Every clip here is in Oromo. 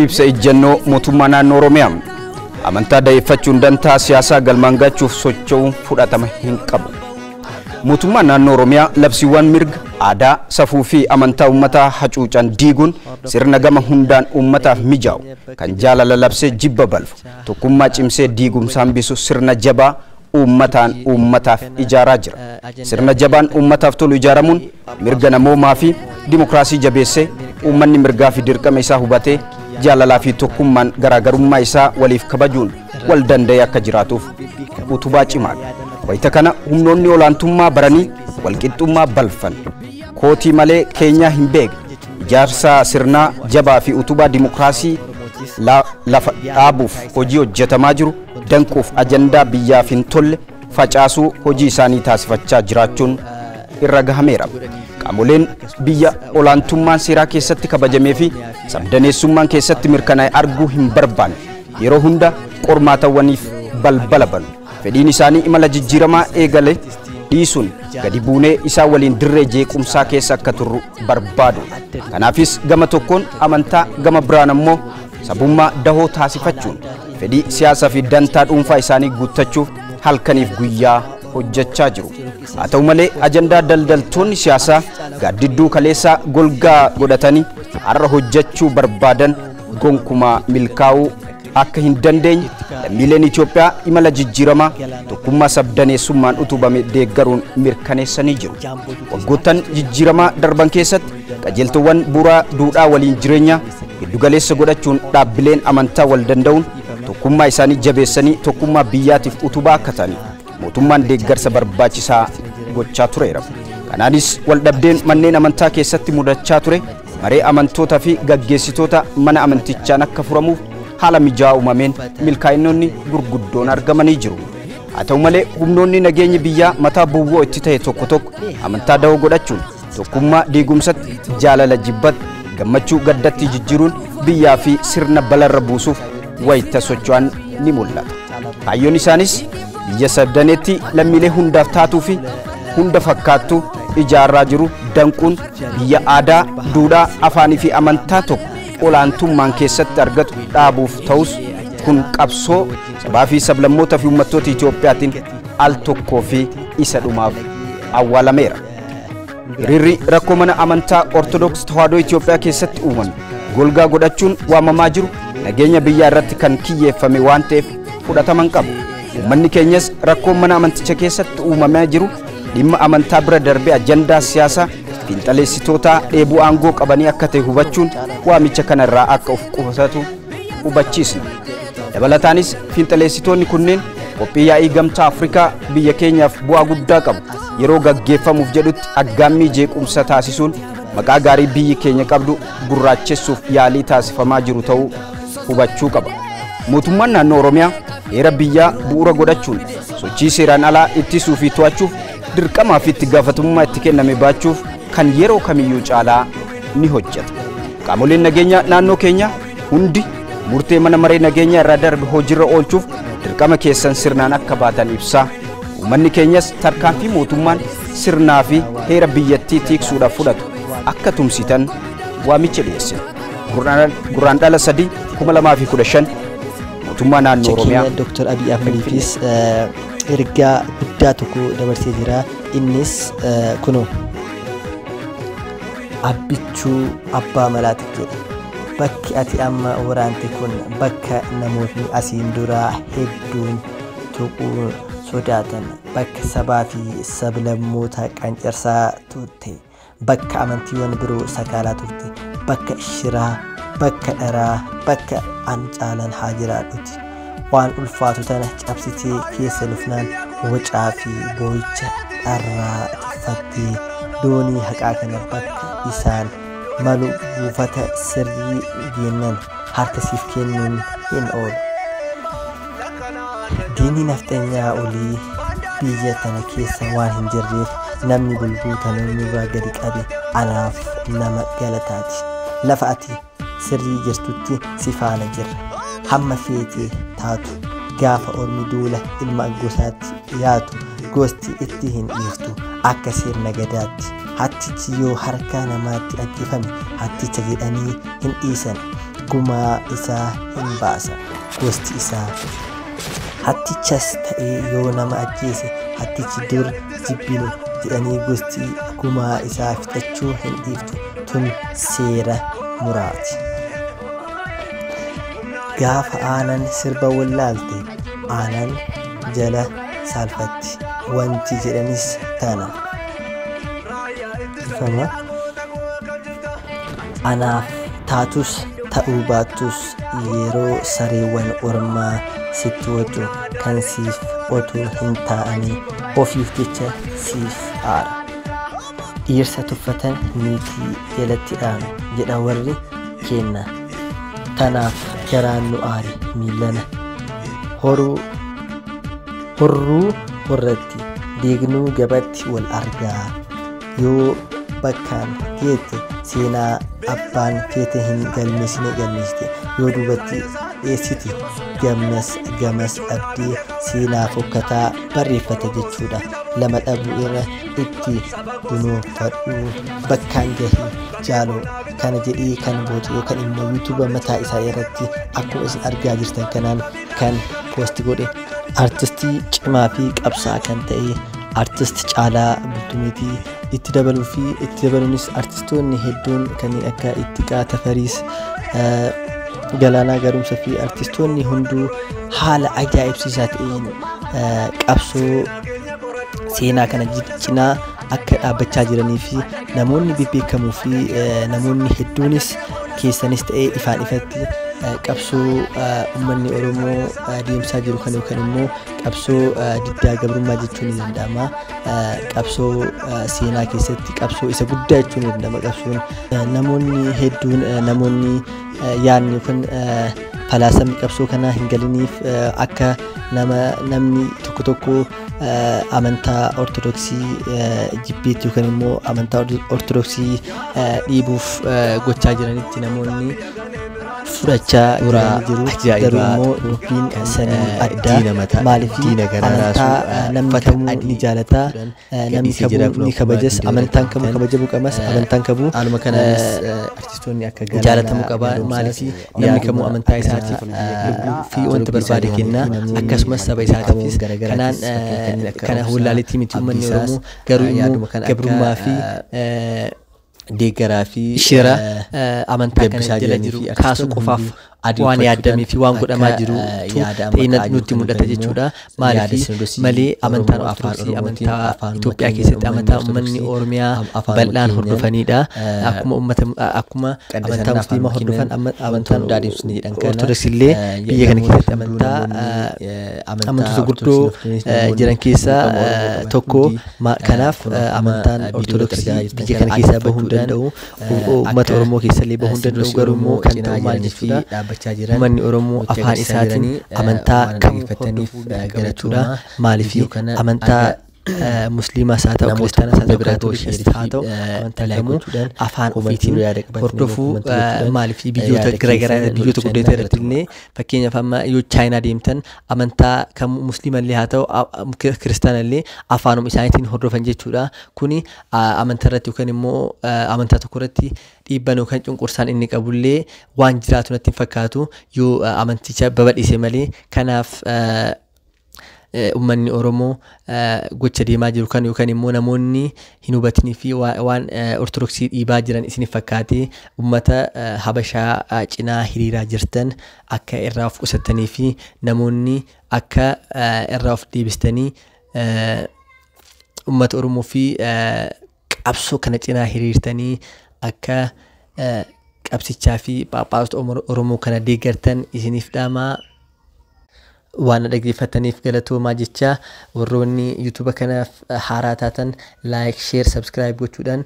Ibsa ejjennoo mootummaa naannoo Oromiyaa. Amantaa da'eeffachuun dantaa siyaasaa galmaan gachuuf socho'uun fudhatama hin qabu. Mootummaan naannoo Oromiyaa labsiiwwan mirga aadaa, safuu fi amantaa uummataa hacuucan diiguun sirna gama hundaan uummataaf mijaa'u kan jaalala labsee jibba balfu tokkummaa cimsee diigumsa hambisu sirna jabaa uummataan uummataaf ijaaraa jira. Sirna jabaan uummataaf tolu ijaaramuun mirga namoomaa fi dimokiraasii jabeessee uummanni mirgaa fi dirqama isaa hubatee jaalalaa fi tokkummaan garaagarummaa isaa waliif kabajuun wal danda'ee akka jiraatuuf utubaa cimaadha. Wayita kana humnoonni olaantummaa baranii walqixxummaa balfan kootii malee keenyaa hin beekne ijaarsa sirnaa jabaa fi utubaa dimokiraasii lafa dhaabuuf hojii hojjetamaa jiru danquuf ajandaa biyyaaf hin tolle facaasuu hojii isaanii taasifachaa jiraachuun irra gahameera. Qaamoleen biyya olaantummaan seeraa keessatti kabajamee fi sabdaneessummaan keessatti mirkanaa'e arguu hin barbaanne yeroo hunda qormaatawwaniif balbala banu. Fedhiin isaanii imala jijjiiramaa eegale dhiisuun gadi buunee isaa waliin dirree jeequmsaa keessa akka turru barbaadu. Kanaafis gama tokkoon amantaa gama biraan ammoo sabummaa dahoo taasifachuun fedhii siyaasaa fi dantaa dhuunfaa isaanii guuttachuuf halkaniif guyyaa hojjechaa jiru. Haa ta'u malee ajandaa daldaltoonni siyaasaa gaaddidduu kaleessaa golgaa godhatanii har'a hojjechuu barbaadan gonkumaa milkaa'uu akka hin dandeenye lammiileen Itoophiyaa imala jijjiiramaa tokkummaa sabdaneessummaan utubame deeggaruun mirkaneessanii jiru. Waggoottan jijjiiramaa darban keessatti qajeeltowwan bu'uuraa duudhaa waliin jireenyaa giddugaleessa godhachuun dhaabbileen amantaa wal danda'uun tokkummaa isaanii jabeessanii tokkummaa biyyaatiif utubaa akka ta'an mootummaan deeggarsa barbaachisaa gochaa tureera. Kanaanis wal dhabdeen manneen amantaa keessatti mudachaa ture maree amantootaa fi gaggeessitoota mana amantichaan akka furamuuf haala mijaa'aa uumameen milkaa'inoonni gurguddoon argamanii jiru. Haa ta'u malee humnoonni nageenya biyyaa mataa bowwoo itti ta'e tokko tokko amantaa dahoo godhachuun tokkummaa diigumsatti jaalala jibbatti gammachuu gaddatti jijjiiruun biyyaa fi sirna balarra buusuuf wayita socho'an ni mul'ata. Kaayyoon isaanis biyya sabdaneetti lammiilee hundaaf taatuu fi hunda fakkaattu ijaarraa jiru danquun biyya aadaa, duudhaa, afaanii fi amantaa tokko olaantummaan keessatti argatu dhaabuuf ta'us kun qabsoo sabaa fi sablammoota fi uummattoota Itoophiyaatiin al tokkoo fi isa dhumaaf awwaalameera. Hiriirri rakkoo mana amantaa Ortodoks Tawaahidoo Itoophiyaa keessatti uumame golgaa godhachuun waamamaa jiru nageenya biyyaa irratti kan kiyyeeffame waan ta'eef fudhatama hin qabu. Uummanni keenyas rakkoon mana amanticha keessatti uumamaa jiru dhimma amantaa bira darbee ajandaa siyaasaa fiinxaleessitoota dheebuu aangoo qabanii akka ta'e hubachuun waamicha kanarraa akka of qusatu hubachiisna. Dabalataanis fiinxaleessitoonni kunneen qophii yaa'ii gamtaa Afrikaa biyya keenyaaf bu'aa guddaa qabu yeroo gaggeeffamuuf jedhutti aggaammii jeequmsa taasisuun maqaa gaarii biyyi keenya qabdu gurraachessuuf yaalii taasifamaa jiru ta'uu hubachuu qaba. Mootummaan naannoo Oromiyaa heera biyyaa bu'uura godhachuun sochii seeraan alaa ittisuu fi to'achuuf dirqamaa fi itti gaafatamummaa itti kenname baachuuf kan yeroo kamiyyuu caalaa ni hojjeta. Qaamoleen nageenyaa naannoo keenyaa hundi murtee mana maree nageenyaa irraa darbe hojiirra oolchuuf dirqama keessan sirnaan akka baatan ibsaa. Uummanni keenyas tarkaanfii mootummaan sirnaa fi heera biyyattii tiksuudhaaf fudhatu akka tumsitan waamicha dhiyeessina. Gurraandhala 3 2015 mootummaa naannoo Oromiyaa Dr. Abiy Ahmediifis ergaa guddaa tokko dabarsee jira. Innis kunoo Abbichuu Abbaa Malaatiif jedha. Bakki ati amma waraante kun bakka namootni asiin duraa hedduun tuquu sodaatan, bakka sabaa fi sablammoota qancarsaa turte, bakka amantiiwwan biroo sakaalaa turte, bakka shiraa, bakka dharaa, bakka an caalan haa jiraadhuti. Waan ulfaatu tana cabsitee keessa lufnaan wacaa fi boo'icha dharraa tuffattee doonii haqaa kana bakka isaan malu buufata sirrii geennan harka siif kennuun hin oolu. Diinni nafxanyaa olii biyya tana keessa waan hin jirreef namni bulbuu tana nurraa gadi qabe anaaf nama galataati. Lafa ati sirrii jirtutti si faana jirra. Hamma feete taatu gaafa ormi duula ilma gosaatti dhiyaatu gosti itti hin dhiiftu akka sirna gadaatti. Hattichi yoo harka namaatti ajjeefame hatticha jedhanii hin dhiisan. Gumaa isaa hin baasa gosti isaa. Hattichas ta'ee yoo nama ajjeese hattichi dur jibbinu jedhanii gosti gumaa isaa fixachuu hin dhiiftu. Tun seera muraati. Gaafa aanan sirba wallaalte aanan jala saalfatti wanti jedhanis tana. Anaaf taatus ta'uu baattus yeroo sareewwan ormaa sitti wacu kan siif otuu hin taa'anii ofiif jecha siif aara. Dhiirsa tuffatan niitii jalatti dhaanu jedha warri kenna. Tanaaf garaan nu aare miillana. Horruu horratti deegnuu gabatti wal argaa. Yoo bakkaan geette seenaa abbaan feete hin galmeessine galmeessite. Yoo duubatti dheessite gamnas gamas dhabdee seenaa fokkataa barreeffata jechuudha. Lama dhabuu irra itti dunuunfadhu bakkaan gahi jaaloo kana jedhee kan booce yookaan immoo yuutuuba mataa isaa irratti akkuma isin argaa jirtan kanaan kan poosti godhe artistii cimaa fi qabsaa kan ta'e artist Caalaa Bultumeetii. Itti dabaluu fi itti dabaluunis artistoonni hedduun kanneen akka Ittiqaa Tafariis, Galaanaa Gaaromsaa fi artistoonni hunduu haala ajaa'ibsiisaa ta'een qabsoo seenaa kana cinaa akka dhaabbachaa jiranii fi namoonni bebbeekamoo fi namoonni hedduunis keessanis ta'ee ifaan ifatti qabsoo uummanni Oromoo deemsaa jiru kan yookaan immoo qabsoo diddaa gabrummaa jechuun ni danda'ama. Qabsoo seenaa keessatti qabsoo isa guddaa jechuun ni danda'ama. Qabsoon namoonni hedduun namoonni yaadni yookaan falaasamni qabsoo kanaa hin galiniif akka namni tokko tokko amantaa ortodoksii jibbeetti yookaan immoo amantaa ortodoksii dhiibuuf gochaa jiranitti namoonni fudhachaa jiru. Garuu immoo dubbiin sanii addaa. Maaliif amantaa namni kamuu ni jaalata, namni kamuu ni kabajas, amantaan kamuu kabajamuu qabas, amantaan kamuu jaalatamuu qaba. Maaliif namni kamuu amantaa isaatiif lubbuu fi wanta barbaade kenna, akkasumas saba isaatiifis. Kanaan kana wallaaleetti miti uummanni Oromoo, garuu immoo gabrummaa fi deeggaraa fi shira amantaa kana jala jiru kaasuu qofaaf waan yaadamee fi waan godhamaa jiru ta'ee nutti mul'ata jechuudha. Maaliif malee amantaan ortodoksii amantaa Itoophiyaa keessatti amantaa uummanni Oromiyaa bal'aan hordofanidha. Akkuma uummata akkuma amantaa musliimaa hordofan amantaan ortodoksii illee biyya kana keessatti amantaa amantoota guddoo jiran keessaa tokko. Kanaaf amantaan ortodoksii biyya kana keessaa bahuu hin danda'u. Uummata Oromoo keessa illee bahuu hin danda'u. Garuu immoo kan ta'u maal jechuudha? Uummanni Oromoo afaan isaatiin amantaa kamuu hordofuu jechuudha. Maaliif amantaa musliimaas haa ta'u, kiristaanas haa ta'u, kaatolikiis haa ta'u, amantaa kamuu afaan ofiitiin hordofuu. Maaliif biyyoota garaagaraa biyyoota guddatan irratti illee fakkeenyaaf amma yoo Chaayinaa deemtan amantaa kamuu musliima illee haa ta'u kiristaana illee afaanuma isaaniitiin hordofan jechuudha. Kuni amantaa irratti yookaan immoo amantaa tokko irratti dhiibban yookaan cunqursaan inni qabullee waan jiraatu natti hin fakkaatu yoo amanticha babal'ise malee. Kanaaf uummanni Oromoo gocha deemaa jiru kan yookaan immoo namoonni hin hubatinii fi waan ortodoksii dhiibaa jiran isiniif fakkaatee uummata Habashaa cinaa hiriiraa jirtan akka irraa of qusattanii fi namoonni akka irraa of deebistanii uummata Oromoo fi qabsoo kana cinaa hiriirtanii akka qabsichaa fi phaaphaasota Oromoo kana deeggartan isiniif dhaamaa. Waan dhaggeeffataniif galatoomaa jecha warroonni yuutuuba kanaaf haaraa taatan like, share, subscribe gochuudhaan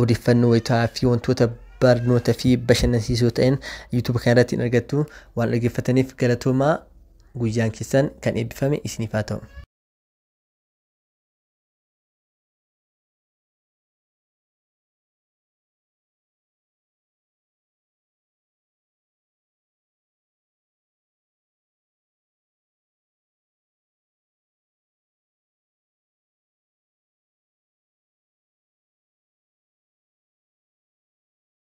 odeeffannoo wayitaa fi wantoota barnoota fi bashannansiisoo ta'an yuutuuba kana irratti hin argattu. Waan dhaggeeffataniif galatoomaa, guyyaan keessan kan eebbifame isiniif haa ta'u.